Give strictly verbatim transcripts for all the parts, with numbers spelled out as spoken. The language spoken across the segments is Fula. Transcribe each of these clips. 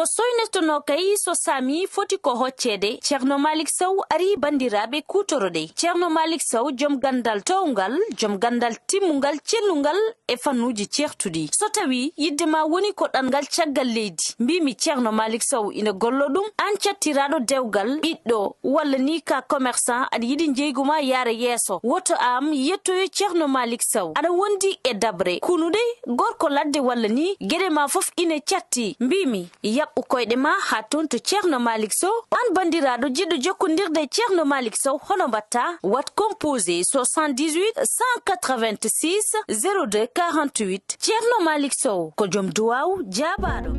O soynirtonoo kay so saami foti ko hocceede, Ceerno Maalik Sow arii banndiraaɓe kuutoroɗe. Ceerno Maalik Sow, jom ganndal toowngal, jom ganndal timmungal, cellungal e fannuuji ceertuɗi. So tawii yiɗde ma woni ko ɗanngal caggal leydi, mbiimi Ceerno Maalik Sow ina golloo ɗum, aan cattiraaɗo dewgal, ɓiɗɗo, walla nii ka commerçant, aɗa yiɗi njeygu ma yaara yeeso, woto aan yettoyo Ceerno Maalik Sow. Aɗa wondi e daɓre, kunuɗe, gorko ladde walla nii, geɗe ma fof ina catti, mbiimi, yaɓɓu koyɗe ma haa toon to Ceerno Maalik Sow. Aan banndiraaɗo jiɗɗo jokkondirde e Ceerno Maalik Sow, hono mbaɗtaa? Waɗ composé soixante-dix-huit cent quatre-vingt-six zéro deux quarante-huit. Ceerno Maalik Sow ko jom duwaaw jaabaaɗo.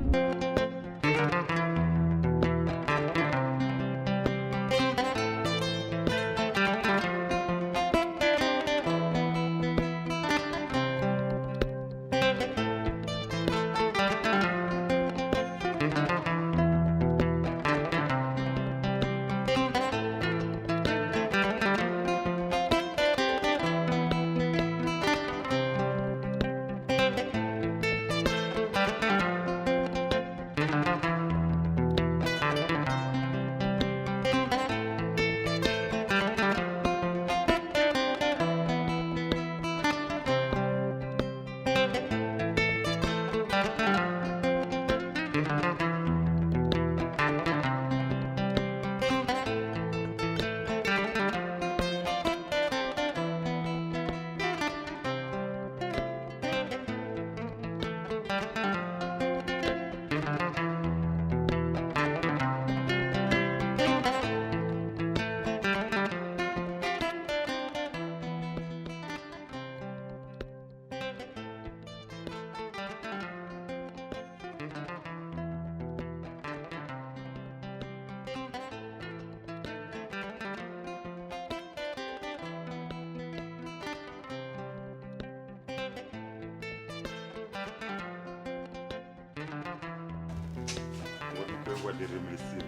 Woni koye waɗde réminiscir.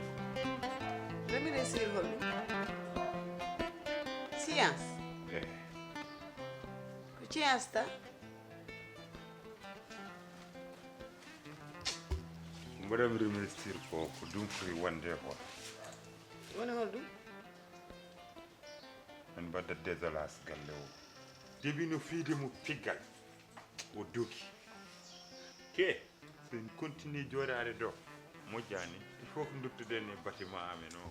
Réminiscir holɗum? Science. Eh. Ko science ta? Mbaɗam réminiscir ko, ko ɗum foti wonde ko. Woni holɗum? En mbaɗda désolage galle o. Debi no fiide mo piggal. O dogi. Ke, so en continue jooɗaade ɗo, moƴƴaani. Il faut que nduttuɗen e bâtiment amen o.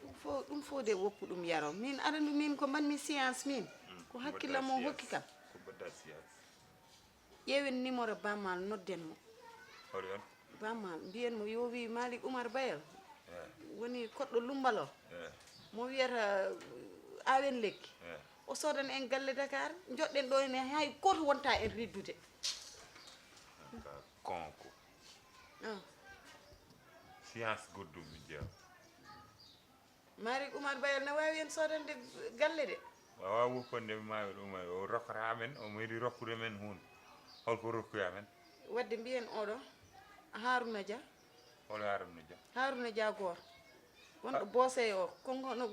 Ɗum fof, ɗum fof de woppu ɗum yaro. Min aɗa anndi min ko mbaɗmi science min. Mm, ko hakkillam o hokki kam. Ko mbaɗɗa science. Ƴeewen numéro Bammaal, nodden mo. Hoɗo on? Bammaal, mbiyen mo yo wi Malik Oumar Bayal. Eh. Woni koɗɗo Lumbal o. Eh. Mo wiyata, uh, Awen Lekki. Eh. O soodana en galle Dakar, njoɗɗen ɗo ene hay gooto wonta en riddude. Ka konko. Ah. Science goɗɗum mi jeewa. Malik Oumar Bayal ne waawi en soodande galle de. Waawaa wopponde Malik Oumar, o rokkata amen, o meeɗi rokkude men huunde. Holko rokkuya men? Wadde mbiyen oɗo, Haruna Dia. Hol Haruna Dia? Haruna Dia Goor. Wonɗo Boosey o, konko no,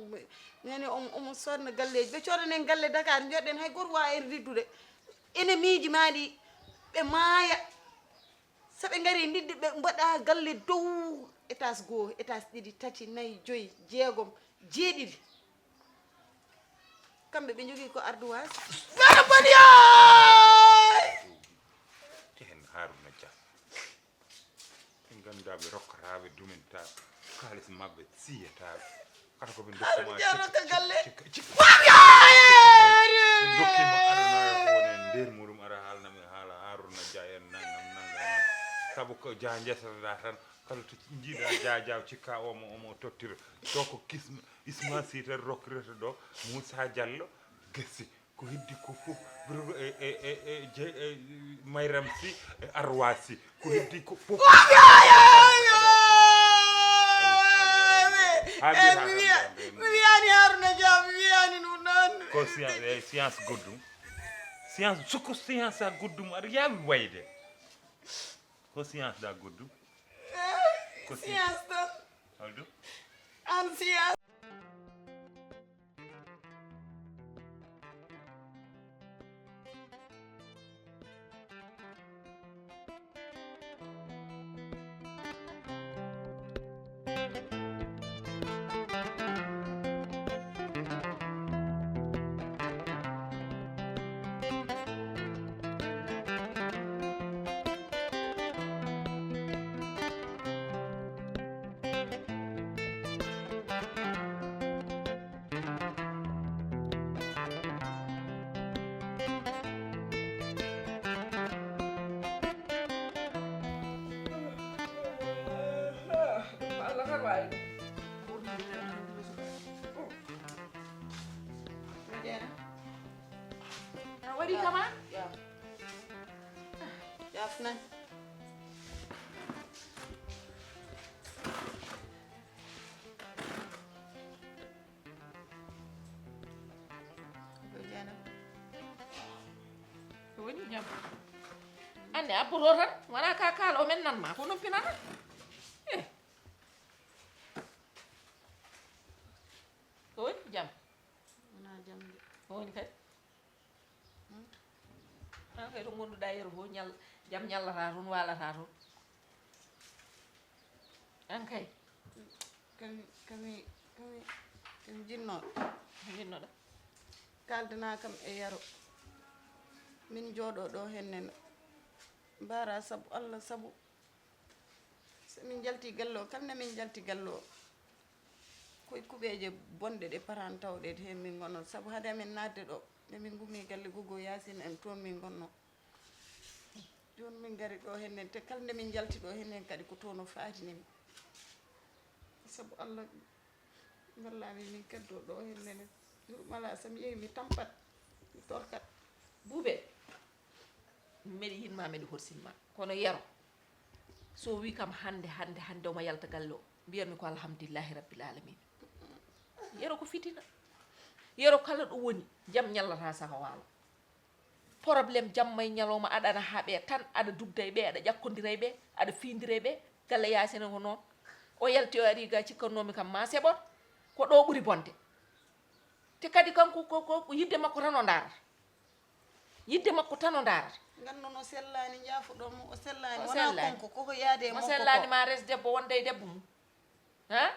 nene omo, omo soodna galleeji. Ɓe coodanen galle Dakar, njoɗɗen hay gooto waawa en riddude. Ene miiji maa ɗi, ɓe maaya. So ɓe ngarii ndidde, ɓe mbaɗa galle dow, étage goo, étage ɗiɗi, tati, nayi, joyi, jeegom, jeeɗiɗi. Kamɓe ɓe njogii ko ardoise. Bara boni yaay! Te hen Haruna Dia. Ɓe ngannduɗaa ɓe rokkataaɓe, dumintaa kaalis maɓɓe, siyataaɓe. Kala ko ɓe ndokku ma, Haruna Dia rokka galle. Cikka, cikka, cikka. Ɓe ndokki ma aduna ko woni e nder muɗum, ara haalna mi haala Haruna Dia en nangam, nangam, nangam. Sabu ko Dia njettotoɗaa tan, kala to njiiɗa Dia Dia cikka omo, omo tottira. To ko kisma, Isma Sy tan rokkirta ɗo, Moussa Diallo, gasi. Ko heddi ko fof, Birgo e, e, e, e, je, e, Mayram Sy, e Arwa Sy. Ko heddi ko fof. Haa mbiya, haa mbiya, haa mbiya. Mi wiyaani Haruna Dia, mi wiyaani ɗum noon. Ko science, eh, science goɗɗum. Science, soko science a goɗɗum, aɗa yaawi wayde. Ko science da goɗɗum. Ko science tan. Holɗum? An science. Kama? Ya. Yafnan. Ko woni jam? Anne abboto tan, wona ka kaala o men nan ma, ko noppinata. Eh. Ko woni jam? Wona jam de. Ko woni kadi? Hmm? An kay to ngonduɗa yeru fof, ñal-, jam ñallata toon, waalata toon. An kay? Kami, kami, kami, kami jinnoɗo. Jinnoɗo? Kaldana kam e yaro. Min jooɗo ɗo hennene. Mbara sabu Allah, sabu so min jalti galle o, kala nde min jalti galle o, koye kuɓeeje bonɗe ɗe paraan tawɗe heen min ngonoo. Sabu hade amin naatde ɗo, nde min ngummi galle Gogo Yaasin en, toon min ngonnoo. Jooni min ngari ɗo heen, te kala nde min njalti ɗo heen kadi ko toon o faatini min. Sabu Allah wallami min kadi ɗo, ɗo heen, nene. Jour mala so mi yehi mi tampat, mi torkat. Buube, mbeɗa yiɗma, mbeɗa horsinma. Kono Yero, so wi kam hannde, hannde, hannde omo yalta galle o, mbiyatmi ko alhamdulillahi rabbil alamina. Yero ko fitina. Yero kala ɗo woni, jam ñallata saka waalo. Problème jamma e ñalawma aɗa ana haaɓe tan, aɗa dugda e ɓe, aɗa ƴakkondira e ɓe, aɗa fiindira e ɓe. Galle Yaasina ko noon. O yalti o ari ga cikkannoomi kam ma seɓor. Ko ɗo ɓuri bonde. Te kadi kanko ko, ko, ko yidde makko tan o ndaarata. Yidde makko tan o ndaarata. Nganno no sellaani, njaafuɗon mo, o sellaani. O Wona sellaani. Konko, koko yaade e Mo makko sellaani ko. Ma res debbo wonde e debbo mum. Ha?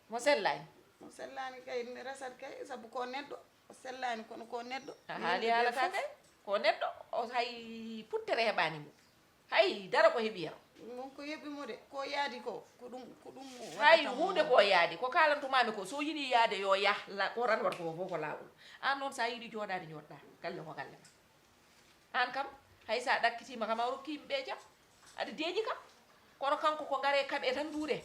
Mo sellaani. Mo sellaani kay, mi resat kay, sabu ko neɗɗo. O sellaani, kono ko neɗɗo. A haali haalata kay. Ko neɗɗo, o hay puttere heɓaani mo. Hay dara ko heɓi Yero. Ɗum ko heɓi mo de, ko yaadi ko, ko ɗum, ko ɗum waɗata mo. Hay huunde ko yaadi, ko kaalantumaami ko, so yiɗi yaade yo yah, la-, ko tan waɗata ko fof ko laawol. Aan noon, so a yiɗi jooɗaade, njooɗɗaa. Galle ko galle ma. Aan kam, hay so a ɗakkitiima kam, a rokki yimɓe ɓe jam. Aɗa deeƴi kam. Kono kanko ko ngare kaɓe tan nduure.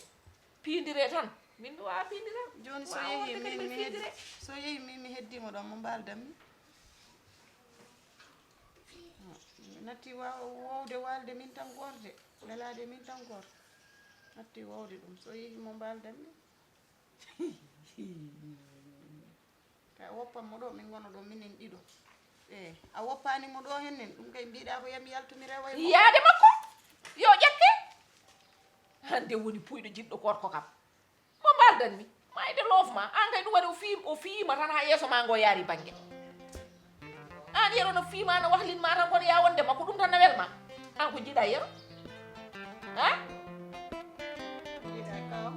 Piindire tan. Min mi waawa piindire. Jooni so yehi min mi heddi, so yehi min mi heddiimo ɗo mo mbaaldanmi. Mi natti wa-, wowde waalde min tan goorde, welaade min tan goorde. Natti wowde ɗum. So yehi mo mbaaldanmi. Ka woppan mo ɗo, min ngona ɗo minen ɗiɗo. E, a woppaani mo ɗo hennen, ɗum kay mbiɗa ko yami yaltu mi rewa e mo. Yaade makko, yo ƴekke. Hannde woni puyɗo jiɗɗo gorko kam. Mo mbaaldanmi, mayde loof ma. Aan kay ɗum waɗi o fii-, o fiyiima tan haa yeeso ma ngo yaari bannge. Aan Yero no fiima, no wahlin ma tan, kono ya wonde makko, ɗum tan no welma. Aan ko jiɗa Yero? Ha? Jiɗa kaw.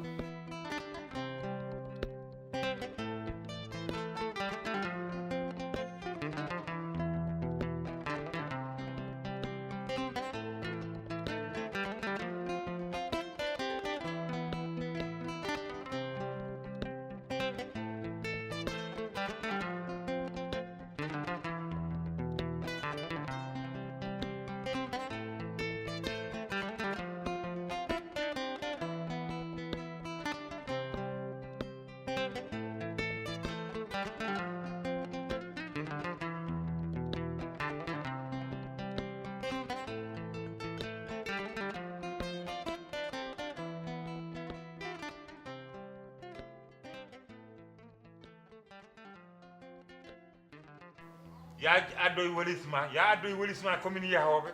Ya addoy walis ma, ya addoy walis ma, komin yahooɓe.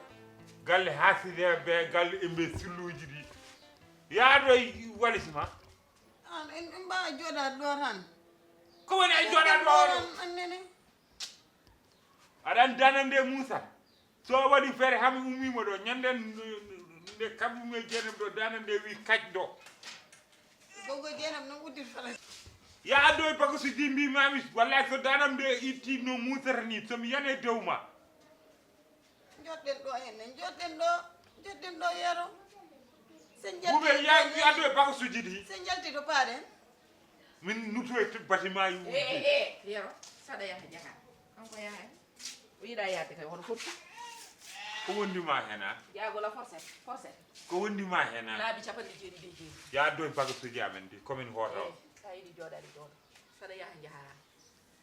Galle haasideeɓe, galle e mbe silluuji ɗi. Ya addoy walis ma. An, en, en mbaawa jooɗaade ɗo tan. Ko woni en jooɗaade ɗo? An, an nene. Aɗa anndi danam nde Muusa? So o waɗi feere, haa mi ummiima ɗo, ñande nde kaɓumi e Jeenam ɗo, danam nde wi kac ɗo. Gogo Jeenam noon udditi fala. Ya addo e bagasu ji mbiimaami, wallahi so danam nde itti no muusata ni, so mi yana e dow ma. Njoɗɗen ɗo henne, njoɗɗen ɗo, njoɗɗen ɗo Yero. Sen jalti Buube, to ya, paaɗen. Ya addo e bagasuji ɗi. Sen jalti to paaɗen. Min nutoy to bâtiment yi. Eh, eh, eh, Yero, saɗa yaha jaha. Kanko yaha. O yiɗa yaade kay, hono foti. Ko wondi ma hen, a? Jaago la forcette, forcette. Ko wondi ma hen, a? Laabi capanɗe jeeɗiɗi e jeeɗiɗi. Ya addo e bagasuji amen ɗi, komin hoto. Eh, sa yiɗi jooɗaade jooɗo. Saɗa yaha jaha.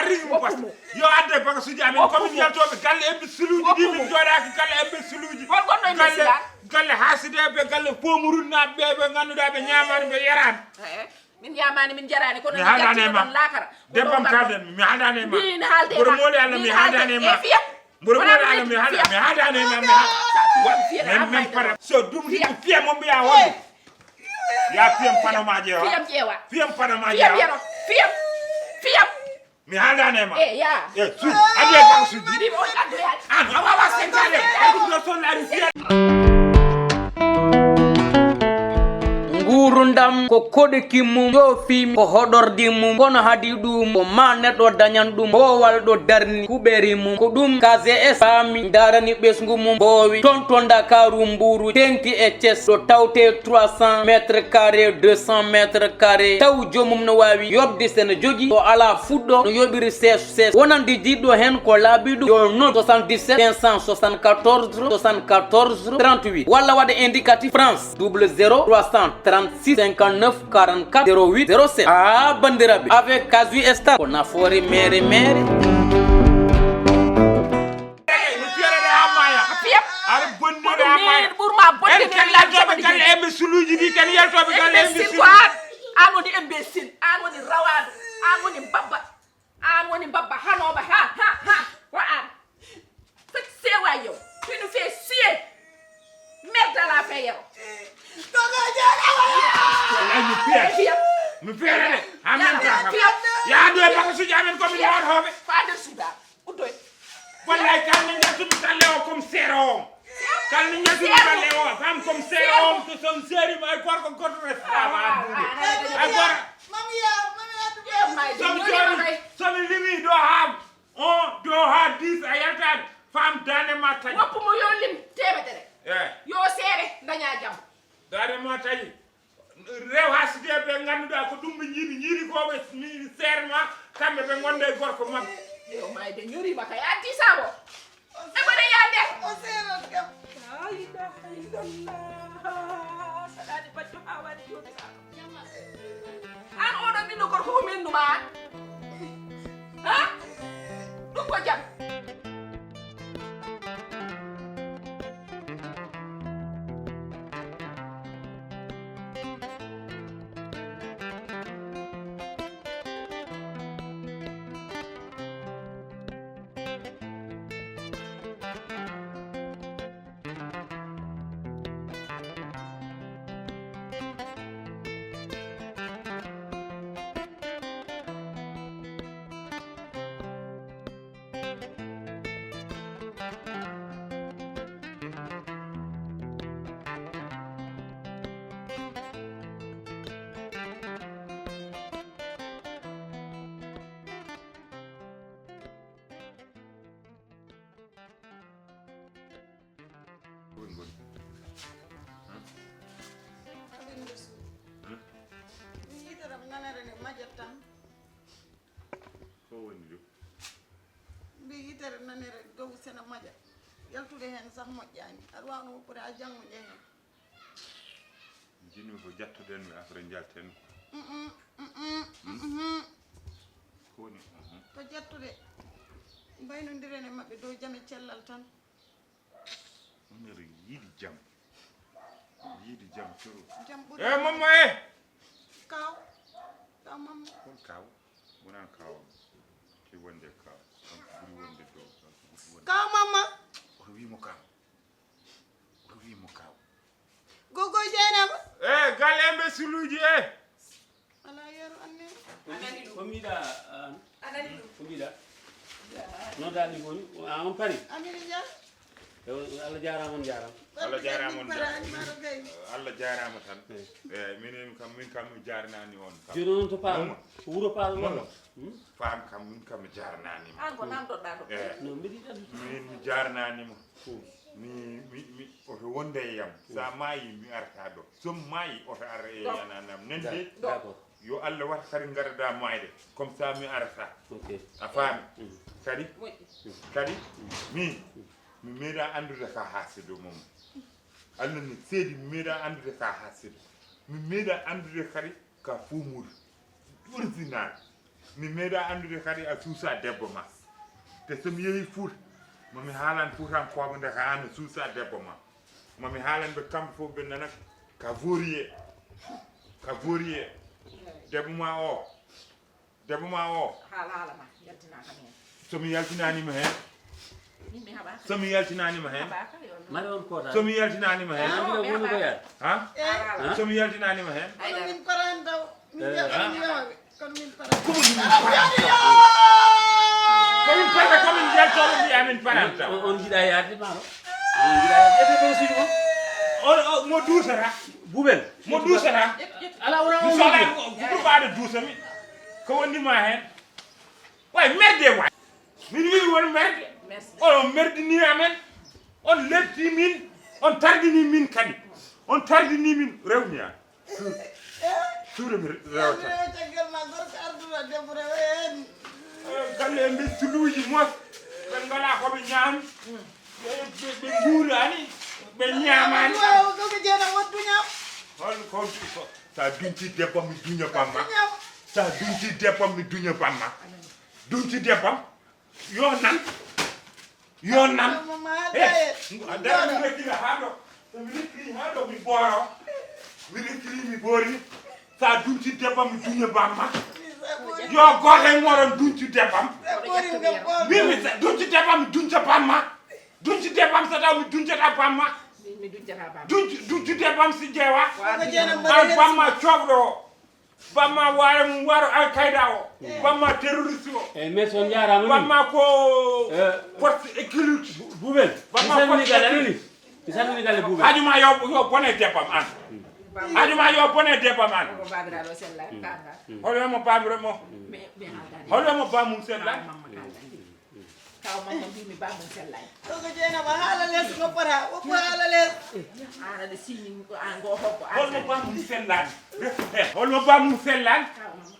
warri mo poste. Yo adde bagasuuji amen, ko min yaltooɓe galle imbécileuji ɗi, min jooɗaaki galle imbécileuji. Hol gonɗo imbécile? Galle haasideeɓe, galle pomurunnaaɓe ɓe, ɓe ngannduɗaa ɓe ñaamaani, ɓe yaraani. Min ñaamaani, min jaraani, kono mi haaldaani e ma. Laakara. Debbo am, kaalden mi, mi haaldaani e ma. Min haalde e ma. Mboɗo mooli Allah, mi haaldaani e ma. Mboɗo mooli Allah, mi haalda, mi haaldaani e ma, mi haalda. Min, min para. So ɗum ɗum fiya mo mbiya wonde. Ya fiyam pano ma ƴeewa. Fiyam ƴeewa. Fiyam pano ma ƴeewa. Fiyam yero. Fiyam. Fiyam. Mi haaldaani e ma. E ya. E su. Addu e bagasuuji. Mbiimi on addu e. An a waawaa sentaade. Addu ɗo sollaani fiya. Nguurndam ko koɗki mum, joofi ko hoɗordi mum, kono hadi ɗum ko ma neɗɗo dañan ɗum, boowal ɗo darni kuɓeri mum. Ko ɗum K G S faami, ndarani ɓesngu mum, mboowi toon to Ndakaaru, Mbuuru, teŋti e Thiès, ɗo tawte trois cents mètres carrés, deux cents mètres carrés, taw joomum no waawi yoɓde, so no jogii, o alaa fuɗɗo, no yoɓiri seeso seeso. Wonande jiɗɗo heen ko laabi ɗum, yo noddu soixante-dix-sept cinq cent soixante-quatorze soixante-quatorze trente-huit, walla waɗa indicatif France, double zéro trois cent trente-six cinquante-neuf quarante-quatre zéro huit zéro sept. Ah, banndiraaɓe, avec Casu Star, ko nafoore meere meere. Mi fiyata ɗe haa maaya. A fiyat? Aɗa bonni ɗe haa maaya. Ɓurma bonde. En ken yaltooɓe galle imbécileji ɗi, ken yaltooɓe galle imbécile. Ko an, an woni imbécile, an woni rawaandu, an woni mbabba, an woni mbabba hanooba, ha, ha, ha, ko an. Faites ses voyous. Tu nous fais suer. Merde à la fin, yero. Wallahi, mi fiyat. Mi fiyat de. En même temps kam. Yaa ɗo e bagasuuji amen ko min hootooɓe. Ko nder suuda. Uddoy. Wallahi, kal min njaltumi galle o comme seero on. Kal min njaltumi galle o, femme comme seero on, to son seeri mo, ay gorko goɗɗo restaurant. Ay gorko. Mami ya, mami ya. Somi jooɗi, somi limi ɗo haa Un, deux, haa dix, a yaltaani. Femme, daande ma taƴi. Woppu mo yo lim teemedere. Eh. Yo seere, daña jam. Daande ma taƴi. Rew haa sidee ɓe ngannduɗaa ko ɗum ɓe njiɗi, njiɗi ko ɓe mi seere ma, kamɓe ɓe ngonda e gorko maɓɓe. Yo maayde ñoriima kay, addi saabo. E mbaɗa yaade. O seeran kam. La ilaha illallah. Saɗaani bacco haa waɗi jooni. An oɗo ɓiɗɗo gorko ko mennu ma an? Ha? Ɗum ko jam. Woni, woni. Hum? Aɗa nder suudu. Hum? Mi yitere am nanere nde majat tan. Ko woni ɗum? Mbi yitere nanere dow sena maja. Yaltude heen sah moƴƴaani. Aɗa waawno woppude haa janngo njehen. Jinmi ko jattoɗen mi après njalten. Mm, mm, mm, mm, mm, mm. Ko woni? Mhm. Ko jattude. Mbaynondiren e maɓɓe dow jam e cellal tan. On ere yiɗi jam. Yiɗi jam coro. Jam ɓuri. Eh, Mamma, eh! Kaw. Kaw Mamma. Hol kaw? Wonaa kaw am. Ci wonde kaw. Kanko ɓuri wonde dow. Kanko ɓuri wonde. Kaw Mamma. Oto wi mo kaw. Oto wi mo kaw. Gogo Jeynaba. Eh, gal imbécileji, eh. Ala yeru anne. Ko mbiɗa, ah, ko mbiɗa? Nodani ko ni, ah, on pari? Amina Dia. Yo, Allah jaaraama, on jaaraama. Allah jaaraama, on jaaraama. Allah jaaraama tan. Eyi. Eyi, minen kam, min kam mi jaarnaani on kam. Jooni on to Paal? Momo. Wuro Paal Momo. Hmm? Paam kam, min kam mi jaarnaani mo. An ko namdoɗaa ɗo. Eyi. No, mbiɗi tan. Min mi jaarnaani mo. Hmm. Mi, mi, mi, oto wonde e yam. Hmm. Sa maayi, mi arata ɗo. So mi maayi, oto ar e yananam. Nande? D'accord. Yo Allah wat kadi ngarada maayde. Comme ça, mi arata. Ok. A faami? Hmm. Kadi? Moƴƴi. Kadi? Hmm. Mi, mi meeɗa anndude ka haasido mum. Allah ne seedi, mi meeɗa anndude ka haasido. Mi meeɗa anndude kadi ka fuumuudu. Original. Mi meeɗa anndude kadi a suusa debbo ma. Te so mi yehi Fuuta, ma mi haalan Fuutankooɓe nde ka an a suusa debbo ma. Ma mi haalan ɓe kamɓe fof ɓe nana ka voriye. Ka voriye. Debbo ma o. Debbo ma o. Haala, haala ma, yaltinaa kam heen. So mi yaltinaani mo heen? Min mi haɓaaka. So mi yaltinaani mo heen? Haɓaaka, yo. Mari on kootaani. So mi yaltinaani mo heen? Ah, mi haɓaaka. Ha? Haala, haala. So mi yaltinaani mo heen? Haydara. Kono min parani taw. Min Eh. Mbiyata mi yooɓe. Kono min parani. Ko min parani? Ko min parata, ko min yaltooɓe mbiya min parani taw. On, on njiɗa yaade maaro? On njiɗa yaade, ƴettee ɗo suudu on. On, o, mo duusata? Buubel. Mo duusata? Ala, wona on. Mi sohla ko, ko ɓaade duusa mi. Ko woni ma heen? Way merde way. Min wi'i won merde. Merci. On merdini amen. On lepti min. On tardini min kadi. On tardini min rewniya. Suuɗe mi rewata. Caggal ma gorko arduɗo debbo rewa heen. Eh, galle e mbestuluuji mos. Ɓe ngalaa ko ɓe ñaami. Ɓe, ɓe, ɓe nguuraani. Ɓe ñaamaani. Waaw, ko ɓe jeeɗa wottu ñaam. Hol ko, ko, sa dunci debbo mi duña bamma. Sa dunci debbo mi duña bamma. Dunci debbo. Yo nan. Yo nan. Eh, a dara mi rekkira haa ɗo. Mi rekkiri haa ɗo mi booro. Mi rekkiri mi boori. Sa dunci debbo mi duña bamma. Yo gooto e mooɗon dunci debbam. Min mi sa-, dunci debbam mi dunca bamma. Dunci debbam so taw mi duncata bamma. Min mi duncata bamma. Dunci, dunci debbam si jeewa. An bamma coɓɗo o. Bamma waare mum waro Al Qaeda o. Eh. Bamma terroriste o. Eh, mais on jaaraama min. Bamma ko Eh. Force occulte. Bu-, Buubel. Bamma mi salmini force galle occulte. Nani? Mi salmini galle Buubel. Haaju ma yo, yo bone debbam an. Haaju ma yo bone debbam an. Ko babiraɗo sella kanda. Hol mo babira mo? Mi, mi haaldaani. Hol mo bamum sella? Mamma kanda. Kaw mamma mbimi bamum sellani. Ɗo ko Jeynaba haala les no fota, woppu haala les. An aɗa siñi an ngo hokko an. Holmo bamum sellani? Holmo bamum sellani? Kaw mamma.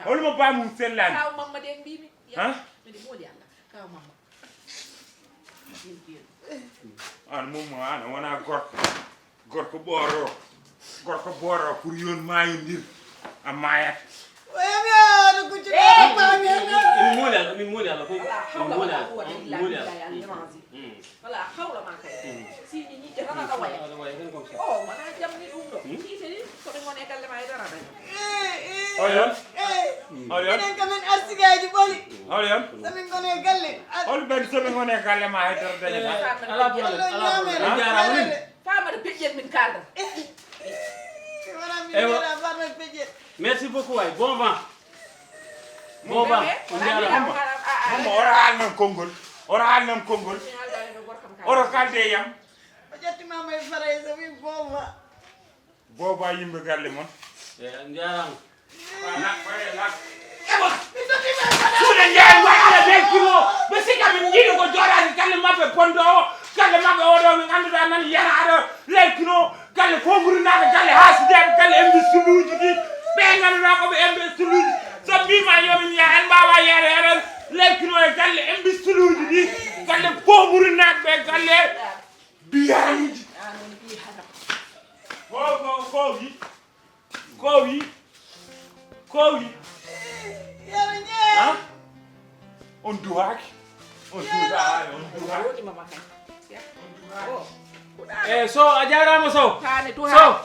Holmo bamum sellani? Kaw mamma de mbimi. Ha? Mbiɗa mooli Allah. Kaw mamma. An mum an wona gorko. Gorko ɓooro, gorko ɓooro pour yon maayondir a maayat. Oya mi aano ko ci Eh, paami en. Min mooli Allah, min mooli Allah, ko Wala min hawla mooli wala Allah, quwwata min illa mooli Allah. Billahi al-azim. Mm. Wala hawla ma kay. Mm. Si ni ni jara na waya. Wala waya, ken comme ça. Oh, mana jamni ɗum ɗo. Mm. Ni tani ko ɓe ngone galle ma e dara daña. Eh, eh. Oyon. Eh. Oyon. Minen kam en arsigaaji ɓoli. Oyon. So min ngone galle. Ar- Hol ɓen so ɓe ngone galle ma e dara daña. Eh, ala problème, ala problème. On jaaraama min. Faamata peƴƴel min kaalda. Wona min Ewa. Mbiɗa faamata peƴƴel. Merci beaucoup, waay. Bon vent. Bon vent. On jaaraama. Momo, ora haalnan konngol. Ora haalnan konngol. Ora kalde e yam. O ƴetti ma may Farayse, wi bon vent. Booba yimɓe galle mon. Eh, on jaaraama. Ewa, suuɗe njaay waɗa lekkimo. Ɓe sika min njiɗi ko jooɗaade galle maɓɓe pondo o. Galle maɓɓe o ɗo ɓe ngannduɗaa nan yara aɗa lekkino. Galle kongurinaaɓe, galle haasideeɓe, galle imbecile uji ɗi. Ɓe ngannduɗaa ko ɓe imbecile uji. So mbima yo min yaha, en mbaawa yaade, eɗen lekkino e galle imbecile uji ɗi. Galle kongurinaaɓe, galle biyaanuji. Ko, ko, ko wi? Ko wi? Ko wi? Yero ñee. Ha? On duhaaki? On duhaaki, on duhaaki. Eh, so, a jaaraama so. Taane duhaaki. So.